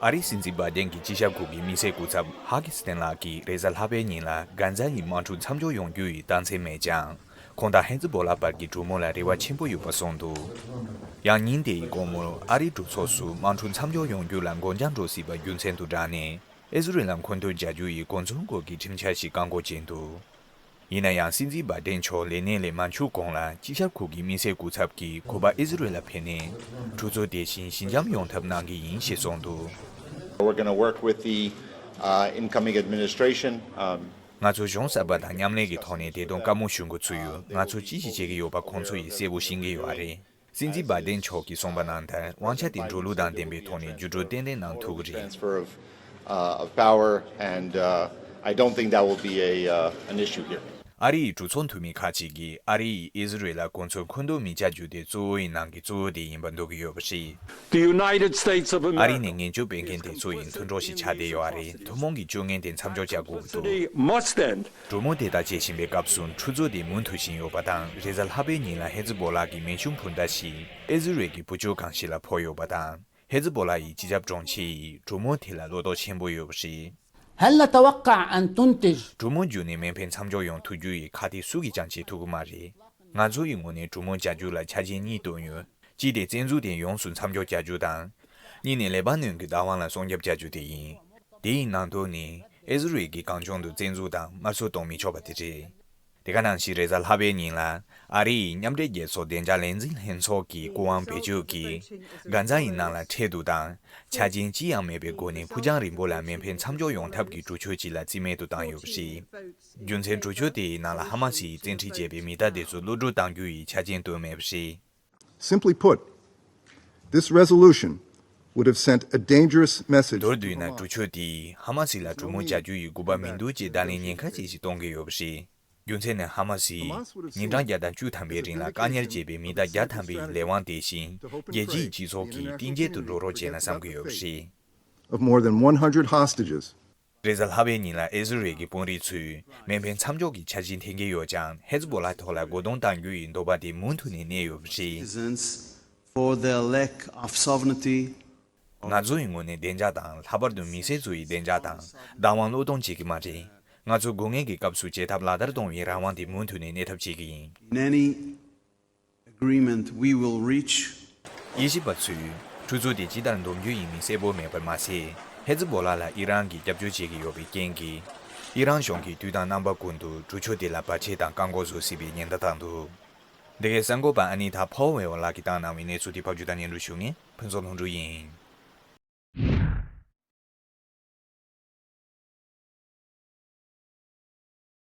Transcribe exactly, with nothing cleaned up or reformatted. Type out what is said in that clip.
ཨ་རིའི་སྲིད་འཛིན་བྷའི་ཏན་གྱི་སྤྱི་ཁྱབ་ཁུལ་གྱི་དམིགས་བསལ་སྐུ་ཚབ་ཧ་གི་སི་ཐན་ལགས་ཀྱིས་རེས་གཟའ་ལྷག་པའི་ཉིན་ལ་གྷན་ཛ་ཡི་དམག་འཁྲུག་མཚམས་འཇོག་ཡོང་རྒྱུ་ཡི་རྟགས་མཚན་མེད་ཀྱང་། ཁོང་དང་ཧེ་ཛི་བྷོ་ལ་བར་གྱི་གྲོས་མོལ་ལ་རེ་བ་ཆེན་པོ་ཡོད་པ་གསུངས་འདུག་ཡང་ཉིན་དེའི་དགོང་མོར་ཨ་རིའི་གྲོས་ཚོགས་སུ་དམག་འཁྲུག་མཚམས་འཇོག་ཡོང་རྒྱུ་ལ་འགོར་འགྱངས་འགྲོ་སྲིད་པ་རྒྱུ་མཚན་དུ་བསྒྲགས་ནས། ཨི་ཟི་རེལ་ལ་མཁོ་འདོན་རྒྱག་རྒྱུ་ཡི་གོ་མཚོན་སྐོར་གྱི་ཁྲིམས་འཆར་ཞིག་བཀག་འགོག་བྱས་འདུག་ཡིན་ན་ཡང་སྲིད་འཛིན་བྷའི་ཏན་མཆོག་ལས་གནས་ལས་མ་འཁྱུར་གོང་ལ་སྤྱི་ཁྱབ་ཁུལ་གྱི་དམིགས་བསལ་སྐུ་ཚབ་ཀྱིས་ཁོ་པ་ཨི་ཟི་རེལ་ལ་ཕེབས་ནས་གྲོས་ཚོགས་དེ་བཞིན་ཞི་འཇམ་ཡོང་ཐབས་གནང་གི་ཡིན་ཞེས་གསུངས་འདུག We're going to work with the uh, incoming administration. Um, ང་ཚོ་གཞུང་གསར་པ་དང་མཉམ་ལས་ཀྱི་ཐོག་ནས་དེ་དོན་བཀའ་མོལ་ཞུ་འགོ་ཚུགས་ཡོད། ང་ཚོ་ཅི་ཞིག་བྱེད་ཀྱི་ཡོད་པ་ཁོང་ཚོ་ཡིས་གསལ་པོ་ཤེས་ཀྱི་ཡོད་རེད། སྲིད་འཛིན་བྷའི་ཏན་མཆོག་གིས་གསུངས་པ་ནང་ལྟར་དབང་ཆ་དེ་འགྲོ་ལུགས་དང་ལྡན་པའི་ཐོག་ནས་འགྱུར་འགྲོས་ཏན་ཏན་གནང་ཐུབ་ཀྱི་རེད། Transfer of, uh, of power, and uh, I don't think that will be a uh, an issue here. ཨ་རི་ཡི་གྲོས་ཚོགས་འཐུས་མི་ཁག་ཅིག་གིས་ཨ་རི་ཡིས་ཨི་ཟི་རེལ་ལ་གོ་མཚོན་མཁོ་འདོན་མི་བྱ་རྒྱུ་དེ་གཙོ་བོ་ཡི་ནང་གི་གཙོ་བོ་དེ་ཡིན་པ་འདོད་ཀྱི་ཡོད་པ་རེད། The United States of America. ཨ་རི་ནས་ངན་སྐྱུག་སྤེལ་མཁན་དེ་ཚོ་ཡི་མཐུན་གྲོགས་ཤིག་ཆགས་བསྡད་ཡོད་རེད། ཐུན་མོང་གི་སྤྱོད་ངན་དེ་མཚམས་འཇོག་བྱ་དགོས་ཀྱི་འདུག Must end. གྲོས་མོལ་དེ་དག་བྱེད་བཞིན་པའི་སྐབས་སུ་འཁྲུག་རྩོད་དེ་མུ་མཐུད་བཞིན་ཡོད་པ་དང་། རེས་གཟའ་ལྷག་པའི་ཉིན་ལ་ཧེ་ཛི་བྷོ་ལ་གི་མེ་ཤུགས་འཕུར་མདའ་ཞིག་ཨི་ཟི་རེལ་གྱི་བུ་བཅོལ་ཁང་ཞིག་ལ་ཕོག་ཡོད་པ་དང་། ཧེ་ཛི་བྷོ་ལ་ཡི་སྤྱི་ཁྱབ་དྲུང་ཆེ་ཡིས་གྲོས་མོལ་དེ་ལ་བློ་དོགས་ཆེན་པོ་ཡོད་པ་རེད། هل نتوقع أن تنتج གྲོས་མོལ་བརྒྱུད་ནས་མེ་འཕེན་མཚམས་འཇོག་ཡོང་ཐུབ་རྒྱུ་ཡི་ཁག་ཐེག་སུ་གིས་ཀྱང་བྱེད་ཐུབ་ཀྱི་མ་རེད། ང་ཚོ་ཡི་ངོས་ནས་གྲོས་མོལ་བྱ་རྒྱུ་ལ་ཆ་རྐྱེན་གཉིས་བཏོན་ཡོད། གཅིག་དེ་བཙན་འཛུལ་དེ་ཡོངས་སུ་མཚམས་འཇོག་བྱ་རྒྱུ་དང་། གཉིས་ནས་ལེ་པ་ནོན་གྱི་བདག་དབང་ལ་སྲུང་སྐྱོབ་བྱ་རྒྱུ་དེ་ཡིན། དེ་ཡི་ནང་དོན་ནི་ཨི་ཟི་རེལ་གྱིས་གང་བྱུང་དུ་བཙན་འཛུལ་དང་དམར་གསོད་གཏོང་མི་ཆོག་པ་དེ་རེད། དེ་ག་ནང་བཞིན་རེས་གཟའ་ལྷག་པའི་ཉིན་ལ་ཨ་རི་ཡི་མཉམ་འབྲེལ་རྒྱལ་ཚོགས་བདེ་འཇགས་ལས་འཛིན་ལྷན་ཚོགས་ཀྱི་སྐུ་དབང་བེད་སྤྱོད་ཀྱིས་གྷན་ཛ་ཡི་ནང་ལ་འཕྲལ་དུ་དང་ཆ་རྐྱེན་ཅི་ཡང་མེད་པའི་སྒོ་ནས་ཕུགས་རྒྱང་རིང་པོ་ལ་མེ་འཕེན་མཚམས་འཇོག་ཡོང་ཐབས་ཀྱི་གྲོས་ཆོད་ཅིག་ལ་རྩིས་མེད་དུ་བཏང་ཡོད་པ་རེད། རྒྱུ་མཚན་གྲོས་ཆོད་དེའི་ནང་ལ་ཧ་མ་སི་ཡིས་བཙན་ཁྲིད་བྱས་པའི་མི་གཏའ་དེ་ཚོ་གློད་བཀྲོལ་གཏང་རྒྱུ་ཡི་ཆ་རྐྱེན་བཏོན་མེད་པ་རེད། Simply put, this resolution would have sent a dangerous message མདོར་བསྡུས་ན། གྲོས་ཆོད་དེས་ཧ་མ་སི་ལ་གྲོས་མོལ་བྱ་རྒྱུ་ཡི་དགོས་པ་མི་འདུག་ཅེས་བརྡ་ལན་ཉེན་ཁ་ཅན་ཞིག་གཏོང་གི་ཡོད་པ་རེད། རྒྱུ་མཚན་ནི་ཧ་མ་སིས་ཉིན་གྲངས་བརྒྱ་དང་བཅུ་ཐམ་པའི་རིང་ལ་བཀག་ཉར་བྱས་པའི་མི་གཏའ་བརྒྱ་ཐམ་པའི་ལས་དབང་དེ་བཞིན་རྒྱལ་སྤྱིའི་སྤྱི་ཚོགས་ཀྱིས་གཏིང་སྐྱེལ་དུ་འགྲོ་རོགས་བྱས་ན་བསམ་གྱི་ཡོད་པ་རེད། Of more than one hundred hostages. རེས་གཟའ་ལྷག་པའི་ཉིན་ལ་ཨི་ཟི་རེལ་གྱི་དཔོན་རིགས་ཚོས་མེ་འཕེན་མཚམས་འཇོག་གི་འཆར་གཞི་འཐེན་གྱི་ཡོད་ཀྱང་། ཧེ་ཛི་བྷོ་ལ་ཐོག་ལ་རྒོལ་རྡུང་གཏང་རྒྱུ་ཡི་འདོད་པ་དེ་མུ་མཐུད་ནས་གནས་ཡོད་པ་རེད། Citizens for their lack of sovereignty. ང་ཚོ་ཡི་ངོས་ནས་བདེ་འཇགས་དང་། ལྷག་པར་དུ་མི་སེར་ཚོ་ཡི་བདེ་འཇགས་དང་བདག་དབང་བློས་གཏོང་བྱེད་ཀྱི་མ་རེད། ང་ཚོ་དགོས་ངེས་ཀྱི་སྐབས་སུ་བྱེད་ཐབས་ལག་བསྟར་གཏོང་བའི་རང་དབང་དེ་མུ་མཐུད་ནས་གནས་ཐབས་བྱེད་ཀྱི་ཡིན། In any agreement we will reach. དབྱེ་ཞིབ་པ་ཚོས་འཁྲུག་རྩོད་དེ་ཇི་ལྟར་འདོམས་རྒྱུ་ཡིན་མིན་གསལ་པོ་མེད་པར་མ་ཟད། ཧེ་ཛི་བྷོ་ལ་ལ་ཨི་རན་གྱིས་རྒྱབ་སྐྱོར་བྱེད་ཀྱི་ཡོད་པའི་རྐྱེན་གྱིས། ཨི་རན་གཞུང་གིས་དུས་དང་རྣམ་པ་ཀུན་ཏུ་གྲོས་ཆོད་དེ་ལ་བར་ཆད་དང་བཀག་འགོག་བཟོ་སྲིད་པའི་ཉེན་བརྡ་བཏང་འདུག་འདི་གའི་གསར་འགོད་པ་ཨ་ནི་ཐ་ཕོ་ཝེ་ཝ་ལགས་ཀྱིས་བཏང་གནང་བའི་གནས་ཚུལ་དེ་ཕབ་སྒྱུར་དང་སྙན་སྒྲོན་ཞུ་མཁན་ཕུན་ཚོགས་ལྷུན་གྲུབ་ཡིན།